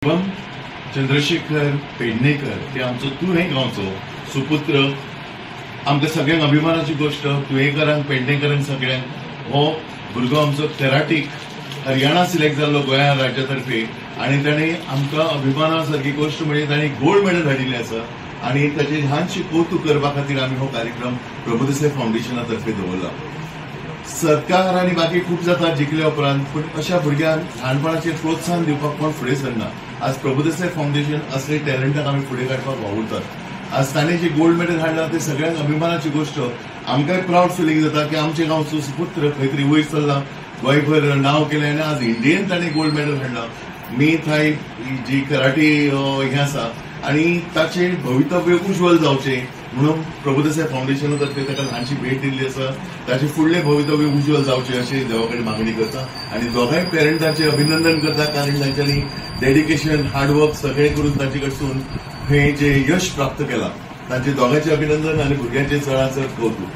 शुभम चंद्रशेखर पेडणेकर ते आमचो तुयें गांवचो सुपुत्र. आमकां सगळ्यांक अभिमानाची गोश्ट, तुयेंकारांक, पेडणेकरांक सगळ्यांक. हो भुरगो आमचो कराटीक हरियाणा सिलेक्ट जाल्लो गोंया राज्या तर्फे आनी ताणें आमकां अभिमाना सारकी गोश्ट म्हणजे ताणें गोल्ड मेडल हाडिल्लें आसा आनी ताचें ल्हानशें कौतूक करपा खातीर आमी हो कार्यक्रम प्रभुदेसाय फावंडेशना तर्फे दवरला. सरकार आनी बाकी खूब जाता जिखल्या उपरांत, पूण अशा भुरग्यांक ल्हानपणाचेर प्रोत्साहन दिवपाक कोण फुडें सरना. आज प्रभुदेसाय फावंडेशन असले टॅलंटाक आमी फुडें काडपाक वावुरतात. आज ताणें जे गोल्ड मेडल हाडलां ते सगळ्यांक अभिमानाची गोश्ट. आमकांय प्रावड फिलींग जाता की आमच्या गांवचो सुपुत्र खंय तरी वयर सरला, गोंयभर नांव केलें आनी आज इंडियेन ताणें गोल्ड मेडल हाडलां. मी थाय जी कराटे हें आसा आनी ताचें भवितव्य उज्ज्वल जावचें म्हणून प्रभुदेसाय फावंडेशना तर्फे ताका ल्हानशी भेट दिल्ली आसा. ताचें फुडलें भवितव्य उज्ज्वल जावचें अशें देवा कडेन मागणी करता आनी दोगांय पेरंटाचें अभिनंदन करता, कारण तांच्यांनी डेडिकेशन, हार्डवर्क सगळें करून तांचे कडसून हें जें यश प्राप्त केलां तांचें दोगांयचें अभिनंदन आनी भुरग्यांचें चडांत चड कौतूक.